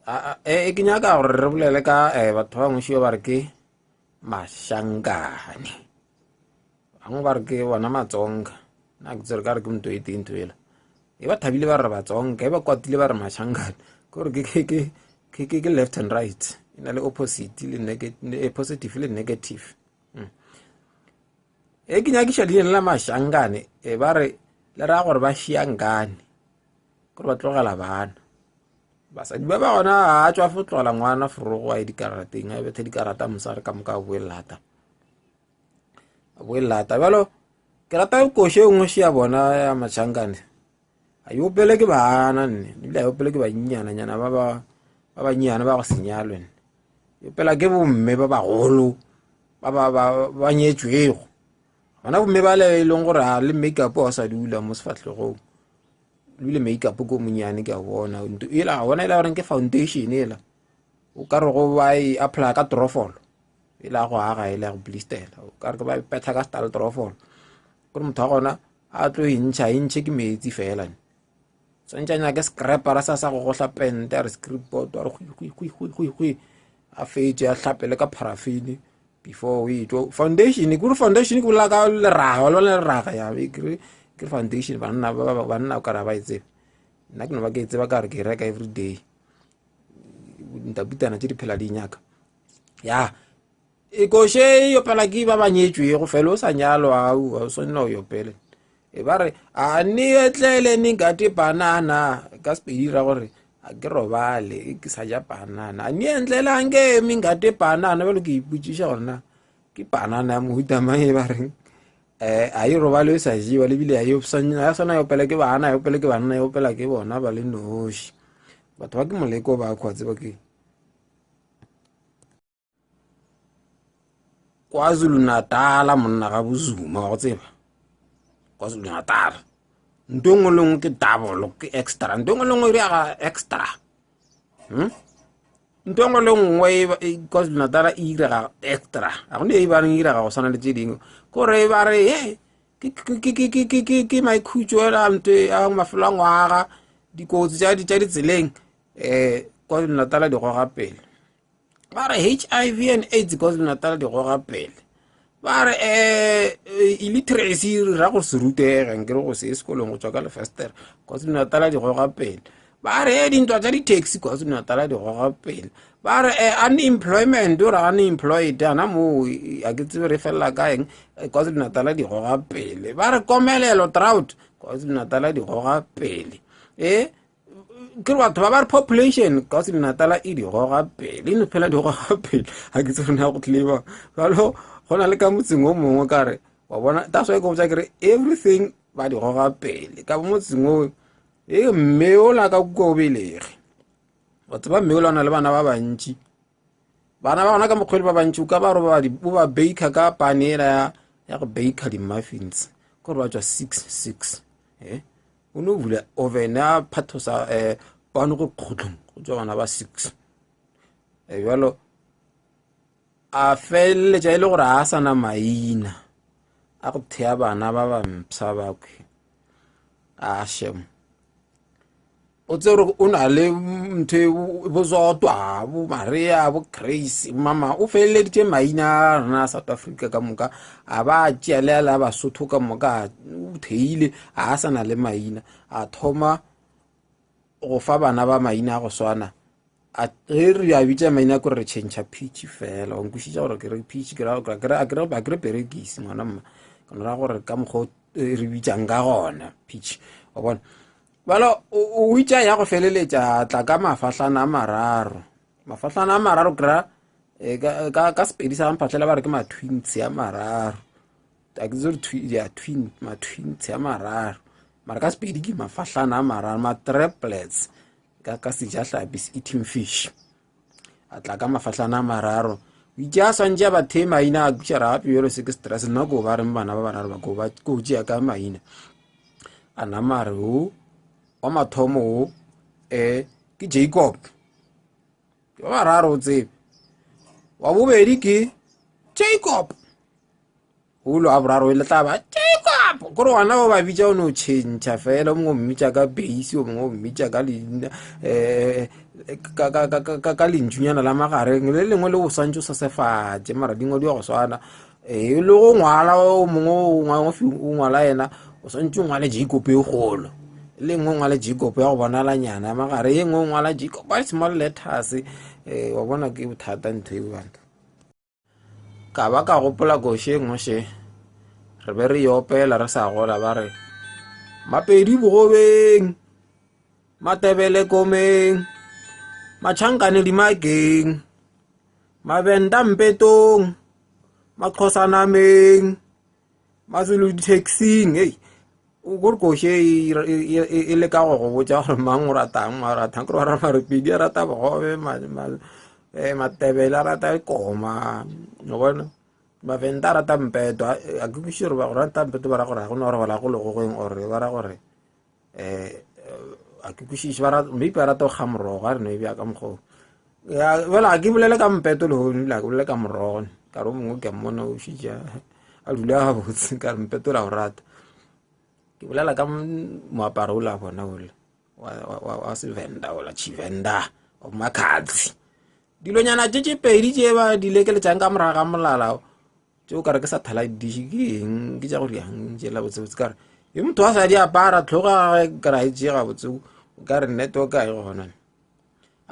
E ke nyaka gore re bolele ka um batho ba bangwe šio ba re ke mashankane bangwe ba re ke bona matsonga nna ke tsere ka re ke motho e teng ntho ela e ba thabile ba re batsonga e ba kwatile ba re mashankane kore ke left and right e na le opposite le eh, positive le negative mm. e ke nyakiša leina la mashankane e ba re le raya gore ba šiankane kore ba tlogela bana basadi ba ba gona a tswa fo tlogela ngwana forogo a ye dikarateng a bethe dikarata mosare ka moka a boe lata a boe lata bjalo ke rata koše e nngwe še ya bona ya matšhankane a e opele ke bana nne ebile a e opele ke bannyananyana ba ba ba bannyane ba go senyalwe nne e opela ke bomme ba bagolo ba ba ba ba nyetšwego gona bomme ba le e leng gore a le make up wa sa dula mo sefatlhegong ebile make up ko monyane ke a bona ela bona e la goreng ke foundation ela o ka re go ba e apply ka trofolo e la go aga e la go blistela o ka re ke ba petha ka style trofolo gore motho wa gona a tlo e ntšha e ntšhe ke metsi fela swantse a nyake scrapera sa sa go gohla pente a re scripboard a re gwi a fetse a hlapele ka paraffin before o etšwa foundation kore foundation ke bolela ka leraga ba lona leraga ya kere ke foundation banna banna o kare ba e tsebe nna ke no ba ke e tseba ka re ke e reka every day ntaputana tše di phela di nyaka ya e koše e opela ke ba ba nyetšwego fela o sa nyalo au o swanela o opele e ba re a ne etlele ne ngate banana ka sepedi ra gore a ke robale ke sa ja panana a ne entlela nke mi ngate panana bjalo ke ipotšiša gore na ke panana ya mohuta mang e ba reng um a e robale e sa jewa lebile a e swana e opela ke bana e opela ke banna e opela ke bona ba le noši batho ba ke moleko ba kgwa tseba ke KwaZulu-Natal monna ga bozuma wa go tseba KwaZulu-Natal nto nngwe le nngwe ke double ke extra nto nngwe le nngwe e ga extra hmm? nto nngwe le nngwe e, KwaZulu-Natal e irega extra ga go ne e ba reng e irega go swana le tse dingwe kore e ba re e ke maikhutšo ela nto a mafelo a ngwaga dikotsi tša ditseleng um KwaZulu-Natal di goga pele ba re hiv and aids KwaZulu-Natal di goga pele ba re um illiteracy ra go se rutege nke re go se ye sekolong go tswa ka lefestere KwaZulu-Natal di goga pele ba re e dintwa tša di-taxi KwaZulu-Natal di goga pele ba re um unemployment o re unemployed ana moo a ke tsebe re felela ka eng KwaZulu-Natal di goga pele ba re komelelo drought KwaZulu-Natal di goga pele e ke re batho ba ba re population ka se natala e di goga pele e no phela di goga pele ga ke tsone ya go tleba jalo go na le ka motseng o mongwe ka re wa bona that's why ke botsa ke re everything ba di goga pele ka motseng o e mme o la ka kua o belege wa tseba mme o la na le bana ba bantši bana ba gona ka mokgwele ba bantši o ka ba re o ba baker ka pane ela ya ya go baker di-muffins kore ba tswa 66 eh o no bula oven ya phathosa um eh, pano go kgotlong go tswa bana ba six eh, jalo a feleletša e le gore a sa na maina a go thea bana ba ba mpsha bakwe a shem o tse gore o na le ntho e bozotwa bo maria bo grace mama o feleleditše maina a rena a south africa ka moka a ba tšea le a basotho ka moka o theile a sa na le maina a thoma go fa bana ba maina a go swana a ge re a bitša maina kore re change pitch fela wa nkwešiša gore ke re pitch ke ra ke re perekisi ngwana mma ke ra gore ka mokgwa re bitsang ka gona pitch wa bona balo o itša ya go feleletša tla ka mafahlana a mararo mafahlana a mararo kra e, ka, ka sepedi sa mphatlhela ba re ke ma-twins a mararo a ke tsere ya twin ma-twins a mararo mara ka sepedi ke mafahlana a mararo ma-triplets ka, ka sejahlapi eating fish a tla ka mafahlana a mararo o itše a swantše a ba thee maina a kwiša ra gape bjalo se ke stress nna ko ba reng bana ba bararo ba ko ba ko tšea ka maina a nama a re o wa mathomo o um ke jacob ke ba bararo o tsebe wa bobedi ke jacob olo a boraro e le tla ba jacob Up kore gona o ba bitša o no tšhentšha fela, o mongwe o mmitša ka base, o mongwe o mmitša ka leina um ka lentšunyana la magareng, le lengwe le o swantše o sesefatše, mara di ngwadiwa go swana. Ee, le go ngwala o mongwe o ngwala yena o swantše o ngwale Jacob e kgolo, le nngwe o ngwale Jacob ya go bonalanyana ya magare, ye nngwe o ngwala Jacob a small letters. Ee, wa bona ke bothata ntho eo batho. Ka ba ka gopola koši e nngwe še, re be re e opela re sa gola ba re, Mapedi bogobeng, Matebele komeng, Matšhankane dimakeng, Mabenda mpetong, Maxhosa nameng, Mazulu di-taxing. Hei, kore koši e, e, e, e leka go go botša gore mang o ratang, mang o ratang. Kore ba ra Marepedi a rata bogobe, eh, Matebele a rata koma, o bona. Mavenda a rata mpeto, a ke kwešiše gore ba go rata mpeto ba ra gore ga go na gore ba la go legogeng or ba ra gore um a ke kwešiše ba rata maybe ba rata go kga morogo a re no e bja ka mokgwa ya bjale ga ke bolele ka mpeto lehono ebile ga ke bolele ka morogo ka re o mongwe ke a mmona o šitše a dula gabotse ka re mpeto la o rata ke bolela ka moaparo o la bona ole wa sevenda ola tšhivenda wa makhadzi dilonyana tše tše pedi tše ba di lekeletšang ka morago ga molala tše o kare ke satellite dish ke eng ke tša go riang tšela botsebotse kare e motho a sa di apara tlhoga gage kare a e tšee gabotse o ka re network ga e gona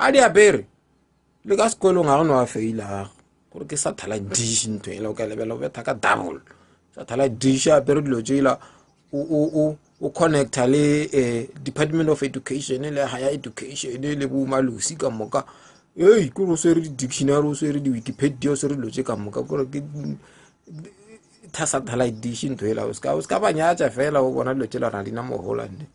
a di apere le ka sekolong ga go no a faila gago gore ke satellite dish ntho ela o ka lebela o betha ka double satellite dish a apere dilo tšela o connecta le eh, department of education le higher education le bo malosi ka moka ei kore o swere di-dictionary o swere di-wikipedia o swere dilo tše ka moka kore ke satellite dish ntho ela o ska ba nyatša fela o bona dilo tšela rena di na mohola nne.